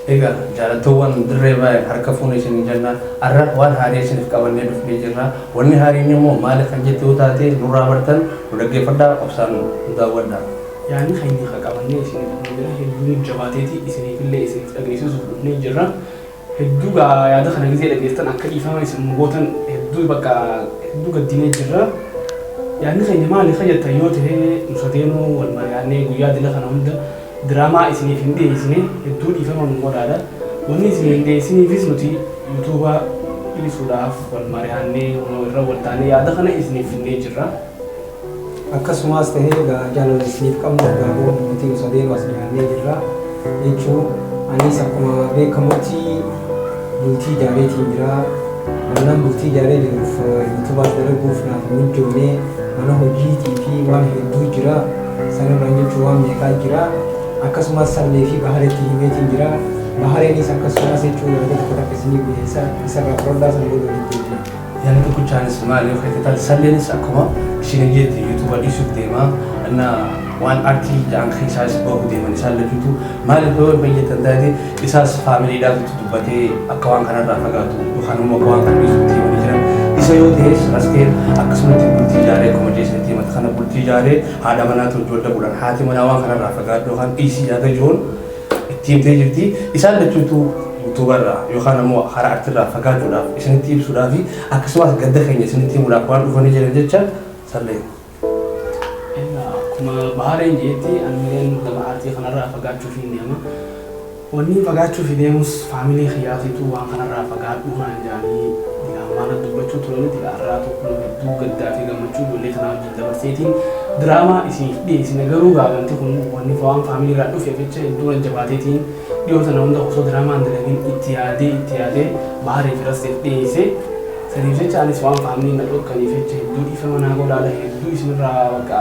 Egaa jaalattoowwan Dirree Vine harka fuune isiniin jenna. Arra waan haarii isiniif qabannee dhufnee jirra. Wanni haariin immoo maali kan jettu yoo taate nurraa bartan nu dhaggeeffadhaa obsaan nu daawwadhaa. Yaanni keenya ka qabannee isiniif dhufne jira hedduu nu jabaateeti isiniifillee isiniif dhageessisuuf dhufnee jirra. Hedduu gaa yaada kana gizee dhageestan akka dhiifama isin nu gootan hedduu bakka hedduu gaddinee jirra. Yaadni keenya maali ka jettan yoo ta'e nu sadeenuu wal mari'annee guyyaa dila kana hunda Diraamaa isiniif hin dhiyeessine hedduu dhiifama nu godhaadha. Wanni isinii hin dhiyeessiniifis nuti YouTube dhiisuudhaaf wal mari'annee kunoo irra wal taanee yaada kana isiniif finnee jirra. Akkasumaas tahee egaa jaalala isiniif qabnu dhugaa bahuuf nuti nu sadeenu as dhiyaannee jirra jechuu aniis akkuma beekamutti bultii ijaareetiin jira. Wannan bultii ijaaree jiruuf YouTubeas dalaguuf naaf hin mijjoone mana hojiitii fi waan hedduu jira. Sanirraan jechuun waan meeqaa jira. Akkasumas Sallee fi Baharetti himeetiin jira. Bahareenis akkasumas jechuun yaada takka takka isiniif dhiyeessa. Isarraa fudhadhaa sana booda walitti deebina. Yaadni tokkichaanis maali yoo feete taate Salleenis akkuma isheen jette YouTube dhiisuuf deema. Inna waan artii ja'an keessaas bahu deeman isaan lachuutu maaliif yoo fayyaddan taate isaas faamiliidhaatu itti dubbatee akka waan kanarraa fagaatu yookaan immoo akka waan kana dhiisutti himanii jiran. Isa yoo ta'es Rasteen akkasumatti bultii ijaaree akkuma jeesanitti himata kana bultii ijaaree haadha manaatu wajji wal dhabuudhaan haati manaa waan kanarraa fagaadhu yookaan dhiisii yaada jiruun itti himtee jirti. Isaan lachuutu yuutuubarraa yookaan ammoo karaa artirraa fagaachuudhaaf isinitti ibsuudhaaf akkasumas gadda keenya isinitti himuudhaaf waan dhufanii jiran jecha Sallee. Egaa akkuma Bahareen jeetti anilleen gama aartii kanarraa fagaachuuf hin deema. Wanni fagaachuuf deemus faamilii kiyyaatiitu waan kanarraa fagaadhu naan jedhanii diraamaa na dubbachuu turani diraarraa tokko hedduu gaddaa fi gammachuu ijoollee tanaa wajjin dabarseetiin diraamaa isiniif dhiyeessine garuu gaa wanti kun wanni waan faamilii irraa dhufeef jecha hedduu na jabaateetiin dhiyoo tana hunda osoo diraamaa hin dalagin itti yaadee itti yaadee Baharee fi Rasteef dhiyeesse. Saniif jecha anis waan faamiliin na dhorkaniif jecha hedduu dhiifama naa godhaadha hedduu isinirraa bakka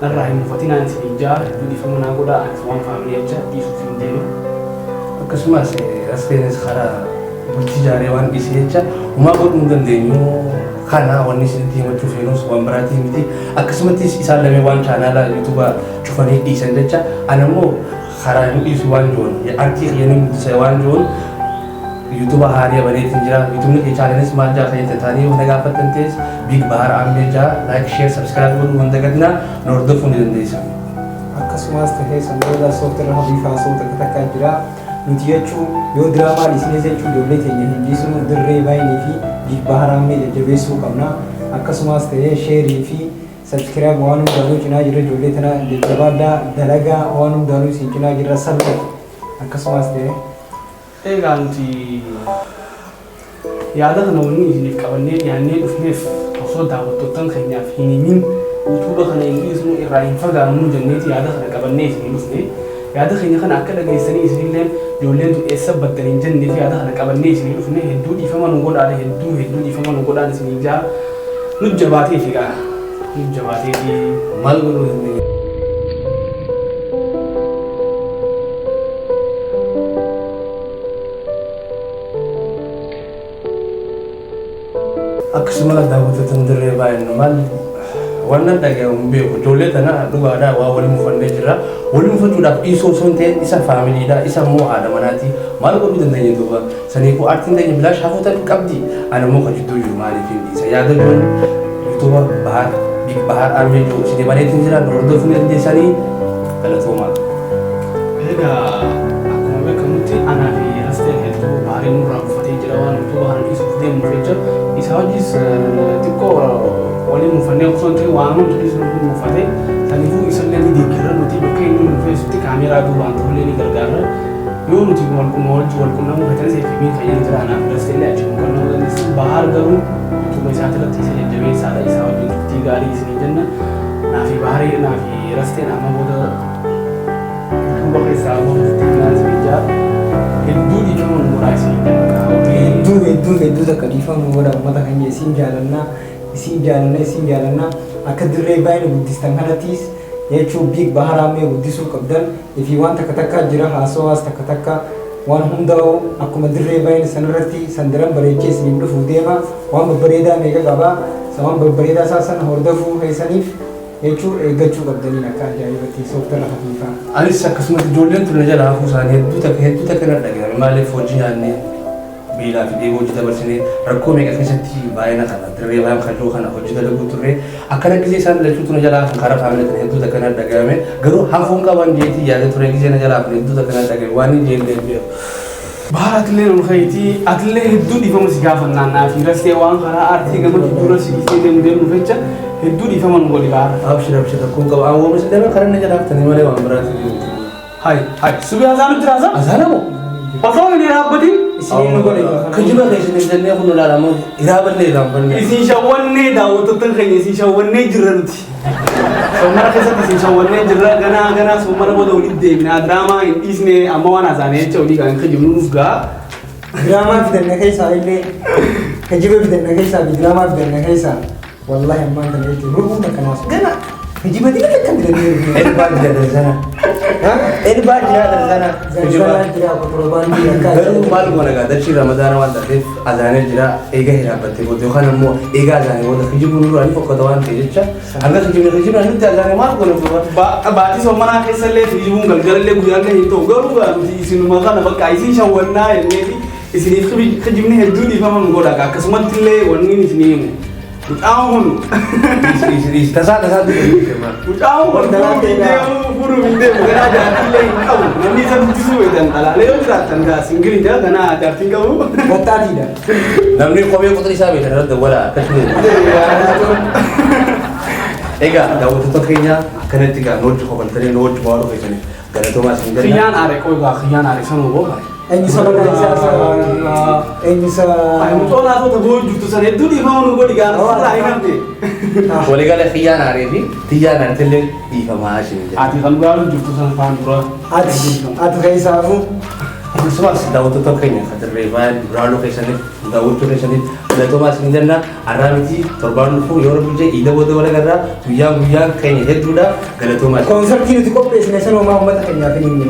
narraa hin mufatinaan isiniin ja'a hedduu dhiifama naa godhaa anis waan faamilii jecha dhiisuuf hin deema. Akkasumas Rasteenis karaa bultii ijaaree waan dhiise jecha homaa godhuu hin dandeenyu. Kana wanni isinitti himachuu feenus waan biraatii miti. Akkasumattis isaan lameen waan chaanaala yuutuuba cufanii dhiisan jecha ana immoo karaa hin dhiisu waan jiruun artii kiyya ni guddisa waan jiruun YouTube haariya baneetiin jira. YouTube kee chaanalis maal jaa kan jettan taanii yoo na gaafattan ta'es Big Bahar Ammee jaa like share subscribe godhuu hin dagatinaa na hordofuu ni dandeessan. Akkasumas tahee san booda sooftirra habiif haasa'u takka takkaa jira. Nuti jechuu yoo diraamaa dhiisnees jechuu ijoollee teenya hin dhiisnu dirree baay'inii fi Big Bahar Ammee jajjabeessuu qabna. Akkasumas tahee sheerii fi subscribe waan hundaanuu cinaa jirra ijoollee tana jajjabaadhaa dalagaa waan hundaanuu isin cinaa jirra salphee akkasumas tahee. Egaa nuti yaada kana wanni isiniif qabannee dhiyaannee dhufneef osoo daawwattoottan keenyaaf hin himin yuutuuba kana hin dhiisnu irraa hin fagaannu jenneeti yaada kana qabannee isinii dhufne. Yaada keenya kana akka dhageessanii isinilleen ijoolleen tun eessa baddan hin jenneef yaada kana qabannee isinii dhufne hedduu dhiifama nu godhaadha hedduu hedduu dhiifama nu godhaan isinii jaa nu jabaateefi gaa nu jabaateefi. Maal godhuu dandeenya? Akkasuma daawwattoota dirree baay'een maal wannan dhagahu hin beeku. Ijoollee tana dhugaadhaa waa waliin mufannee jirra. Waliin mufachuudhaaf dhiisuu osoo hin ta'in isa faamiliidha isa immoo haadha manaati. Maal godhuu dandeenya duuba? Saniifuu aartiin teenya bilaash hafuu tan qabdi. Ana immoo kan jidduu jiru maaliif hin dhiisa? Yaada jiruun yuutuuba Bahar Big Bahar Armee jiru isinii baneetiin jira nu hordofuu ni dandeessanii galatoomaa. Egaa akkuma beekamutti anaa fi Rasteen hedduu Bahariin nurraa uffatee jira waan yuutuuba kana dhiisuuf deemnuuf jecha isaa wajjis xiqqoo waliin mufannee osoo hin ta'in waan hundi dhiisuu nu muffate saniifuu isallee ni deeggarra nuti bakka inni nu feesutti kaameeraa duubaan ta'ullee ni gargaarra. Yoo nuti wal wajji wal qunnamuu feetanis FB keenya ni jira anaaf Dasteellee achi nu qunnamuu dandeessan. Bahaar garuu YouTube isaati irratti isa jajjabeessaadha isaa wajjin turtii gaarii isinii jenna. Naafi Baharii naafi Rasteen amma booda YouTube keessaa bahuuf deemnaan isinii jaa. Hedduu dhiifama nu godhaa isinii jenna. Hedduu hedduu hedduu takka dhiifama nu godha uummata keenya isiin jaalannaa isiin jaalanna isiin jaalannaa akka dirree baay'ee guddistan kanattis jechuu Big Bahar Ammee guddisuu qabdan Ifii waan takka takkaa jira haasawaas takka takka waan hundaa'u akkuma dirree bayin sanirratti san daran bareechee isiniif dhufuuf deema waan babbareedaa meeqa qaba sa waan babbareedaa isaa san hordofuu keessaniif jechuu eeggachuu qabdaniin akka ajaa'ibatti sooftarra hafiifaa. Anis akkasumatti ijoolleen tun na jala hafuu isaanii hedduu takka hedduu takka na dhagahame. dhagahame. Maaliif, hojii nyaannee, beelaa fi dheebuu hojii dabarsinee, rakkoo meeqa keessatti baay'ina kana dirree baay'ina kajoo kana hojii dalaguu turre. Akkana gisee isaan lachuutu na jalaa hafan, karaa family kana hedduu takka na dhagahame. Garuu hafuun qaban jeetii yaada ture. Gisee na jalaa hafan hedduu takka na dhagahame, waan hin jenne hin beeku. Bahar, atillee ol ka'iitii, atillee hedduu dhiifama si gaafannaan naa fi rastee waan karaa aartii gama jidduura si dhiisee deemu deemnu jecha hedduu dhiifama nu godhi, Bahar. Abshir, abshir, rakkoon qaba. Awwaama si dama karaa na jalaa haftanii malee waan biraati. Hai hai, subii haasaan jira haasaan. Azaanamoo? Osoo hin dhaabbatin. Isiniin nu godhe. Kijiba keessan hin jennee kun ilaalamu hiraaballee irraan banne. Isin shawwannee, daawwattoota keenya, isin shawwannee jirra nuti. Sommara keessatti isin shawwannee jirra. Ganaa ganaa sommara booda walitti deemna. Diraamaa hin dhiisne. Amma waan haasaan jecha olii kan kijibnu nuuf ga'a. Diraamaa fidanna keessaa illee, kijiba fidanna keessaa fi diraamaa fidanna keessaa, wallahi ammaan kana jechuun rukuun akkanaas gana kijiba dila takka fidannee. Elbaa jira darzana. Elbaa jira darzana. Zanzanaa jira, kontirobaandii akka Garuu maal goona gaa, dachii Ramadaana waan taateef azaanee jira. Eega hiraabbattee booda yookaan ammoo eega azaanee booda kijibuun nurraa ni fokkata waan ta'e jecha hanga kijibne kijibne nutti azaanee maal goona duuba. Baatii sommanaa keessa illee kijibuun galgalallee guyyaallee hin ta'u. Garuu gaa nuti isinuma kana bakka isin shawwannaa jenneeti isiniif kijibni hedduu dhiifama nu godha. Akkasumatti illee wanni isinii himu. Mucaan kun Dhiisi, dhiisi, tasaa tasaa dubbatu. Mucaan kun fuudhuuf hin deemu, fuudhuuf hin deemu, ganaa jaartillee hin qabu. Namni isa dubbisuu beektan dhalaalee yoo jiraattan gaa single jira, ganaa jaartiin qabu. Wattaatiidha. Namni kophee quxurii isaa beekan irratti dawwala akkasuma. Egaa daawwattoota keenya, akkanatti gaa nu wajji kofaltanii nu wajji waan dhufeessaniif galatoomaa isin jenna. Kiyyaan aare qoy gaa, kiyyaan aare sanuu boo. Eenyu saba isaa, eenyu isa? Ay, mucoon haasoo ta'uu jirtu sana hedduu dhiifama nu godhi gaa, sirraa hin hafne. Waliigala kiyyaan aaree fi tiyyaan aartillee dhiifamaa isin jenna. Ati kan dhugaa jirtu sana faan dura. Ati keessaafuu. Akkasumas daawwattoota keenya kan dirree baay'ee duraaluu keessaniif, daawwachuu keessaniif galatoomaa isin jenna. Har'aa miti, torbaan dhufu yoo Rabbi jedhe iida booda wal agarraa. Guyyaan guyyaan keenya hedduudha, galatoomaa isin. Koonsartii nuti qopheessine sana homaa uummata keenyaaf hin himne.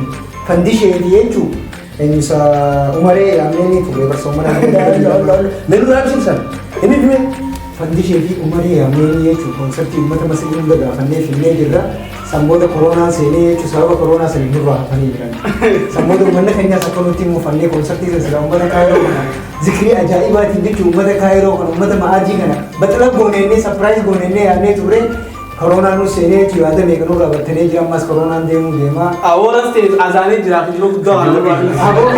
Fandisheeti jechuu eenyu isa umaree yaamnee turre barsoomana. Mee nurraa ibsisan himi himi. Fandishee fi umaree yaamnee jechuu koonsartii uummata Masrii hunda gaafannee finnee jirra. San booda koronaan seenee jechuu sababa koronaa sanii nurraa hafanii jiran. San booda uummanni keenyaas akka nutti muufannee koonsartii sana sila uummata Kaayiroo kana zikrii ajaa'ibaatiin jechuu uummata Kaayiroo kana, uummata Ma'aajii kana baxala gooneennee, surprise gooneennee yaadnee turre. Koronaan nu seenee jechuu yaada meeqa nurraa battanii jira. Ammas koronaan deemuu deemaa. Awooras ta'e azaanee jira, kijiba guddaa waan nurraa. Aboo.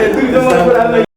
Hedduu dhiifama nu godhaa.